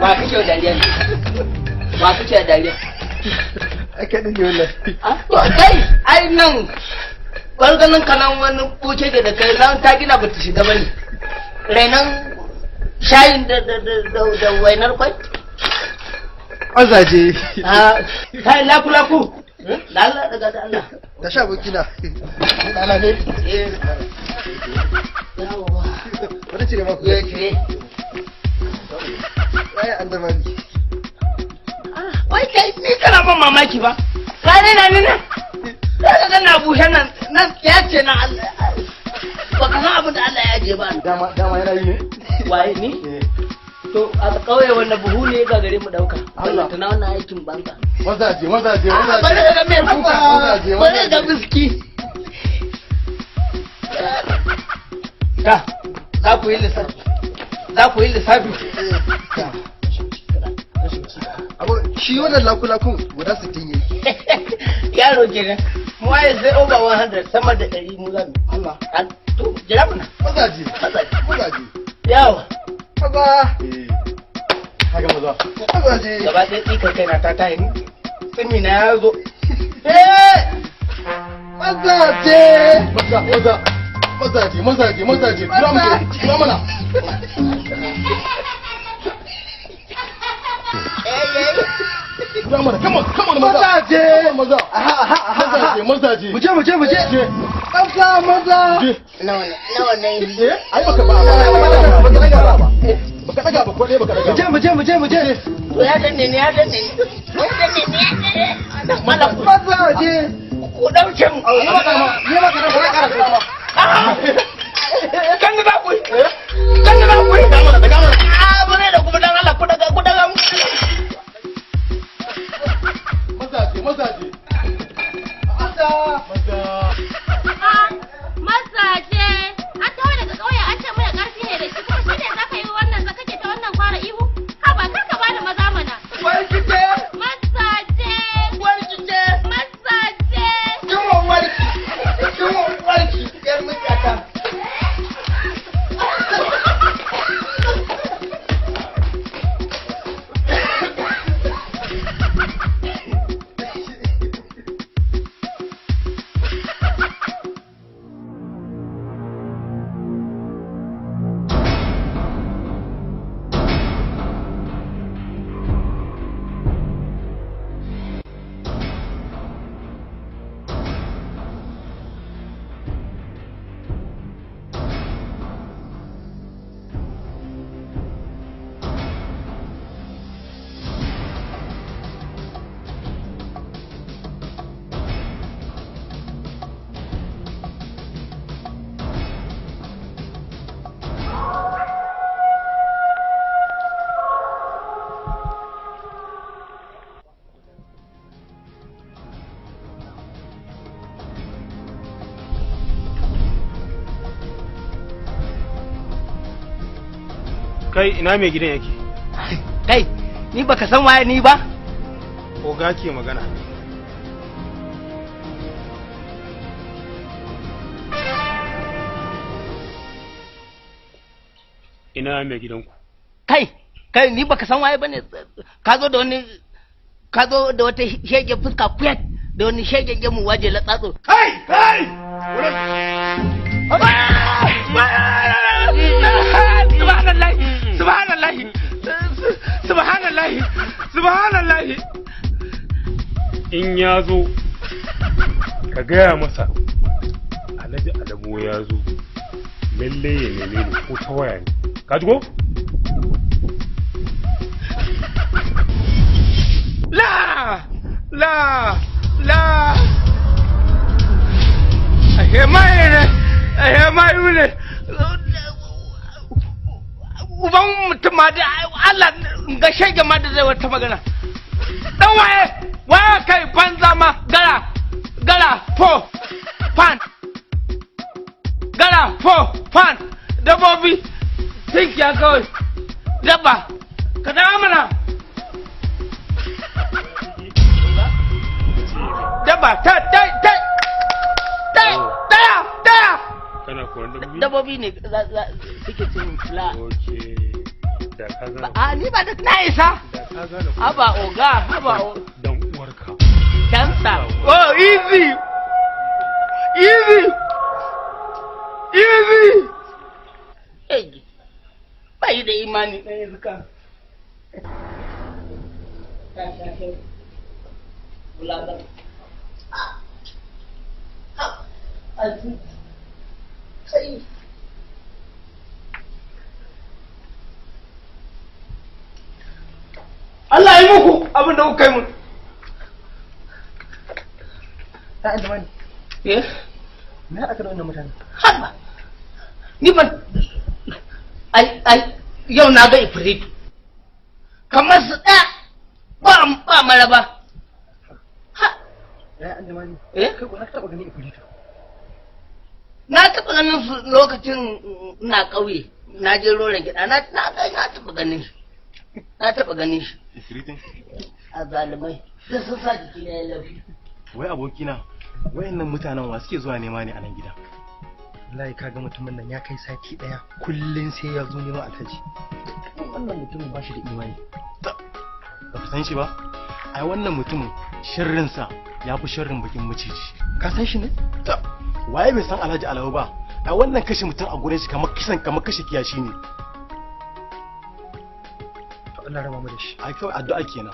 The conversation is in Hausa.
Ba kake wa dariya ne? Ba kake wa dariya? Ake ɗin wannan. Kai, ai nan ɓarganin ka nan wani buce da kai nan ta gina ba ta shiga ba ne. Rainan shayin da wainar kwai. Mazaje. Ah, kai laku laku. Da Allah, daga da Allah. Da sha abokina. Ɗana ne. Eh. Yawwa. Bari cire maku. Ya cire. Ai an zama ni. Wai kai, ni kana ban mamaki ba. Ka rena ni ne? Ka ga na bushe nan nan ya ce na Allah. Ba ka san abin da Allah ya ajiye ba. Dama dama yana yi ne. Waye ni? To a kauye wanda buhu ne ga gare mu dauka. Allah. Tana wannan aikin banza. Mazaje, mazaje, Ah, mazaje. bari ka ga mai kuka. Mazaje, Bari ka ga mazaje. biski. Ta, za ku yi lissafi. Za ku yi lissafi. Abu shi wannan lakulakun guda 60 ne. Yaro kenan. Mu waye sai over 100, sama da 100 mu zamu. Allah. To, jira mana. Mazaje. Mazaje. Mazaje. Yawa. Maza. Haka maza. Mazaje. Gaba ɗaya tsikar kaina ta tayi ni. Tsimi na ya zo. Eh! Mazaje. Maza, maza. Mazaje, mazaje, mazaje. Tura mu, tura mana. Tura mana, come on, come on, maza. Mazaje. Maza. Aha, aha, aha. Mazaje, mazaje. Muje, muje, muje. Je. Maza, maza. Je. Nawa nawa ne? Eh, ai baka ba ba baka daga ba. Baka daga ba ko dai baka daga. Muje, muje, muje, muje. To ya danne ni, ya danne ni. Ya danne ni, ya danne ni. Malam, Mazaje. ku ɗauke mu. Yi maka ma, yi maka da kuma ƙara sama. Kan da ku yi. Kan da ku yi. Ah, ba zai da kuma dan Allah ku daga, ku daga mu. Mazaje, mazaje. Maza. Maza. Mazaje, an taho daga ƙauye an ce mana ƙarfi ne da shi, kuma shi ne za ka yi wannan za kake ta wannan fara ihu? Haba, kar ka bada maza mana. Warkice, Mazaje, warkice. mazaje. Kiwon warki. Kiwon warki. Yar mutata. Kai, ina mai gidan yake? Kai, ni baka san waye ni ba? Oga ke magana. Ina mai gidanku? Kai, kai, ni baka san waye bane. Ka zo da wani, ka zo da wata shege fuska kuyat da wani shege gemu waje latsatso. Kai, kai! Subhanallah, subhanallah, subhanallah, subhanallah. In ya zo, ka gaya masa Alhaji Adamu ya zo, lalle ya neme ni ko ta waya ne. Ka ji ko? La la la, ashe mai ne, ashe mai ne. Uban mutum ma da Allah ga shege ma da zai wata magana. Dan waye waye kai banza ma, gara gara fo fan, gara fo fan, dabbobi, tinkiya kawai, dabba ka dawo mana, dabba ta ta ta. Kana koran dabbobi? Dabbobi ne suke cin fula. Okay. Da ka gane. A ni ba da na isa. Da ka gane. Haba oga, haba o. Dan uwarka. Dansa. Oh, easy. Easy. Easy. Hey. Bai da imani ɗan iska. Allah yi muku abin da kuka yi mun. Ta inda wani. Eh? Me aka da wannan mutanen? Haba. Ni ban ai ai yau na ga ifritu. Kamar su ɗaya ba ba maraba. Ha. Ya an jama'i. Eh? Kai ko na taɓa ganin ifritu. Na taɓa ganin su lokacin ina ƙauye. Na je roren gida na na na taɓa ganin shi. Na taɓa ganin shi. Ifritin? A zalimai. Sai sun sa jiki na ya laushi. Wai abokina, wayannan mutanen wa suke zuwa nema ne a nan gida? Wallahi kaga mutumin nan ya kai sati daya kullun sai ya zo neman alhaji. Wannan mutumin ba shi da imani. Ba ka san shi ba? Ai wannan mutumin sharrinsa ya fi sharrin bakin maciji. Ka san shi ne? Ta, waye bai san Alhaji Alawu ba? Ai wannan kashe mutum a gurin shi kamar kisan kamar kashe kiyashi ne. To Allah raba mu da shi. Ai kawai addu'a kenan.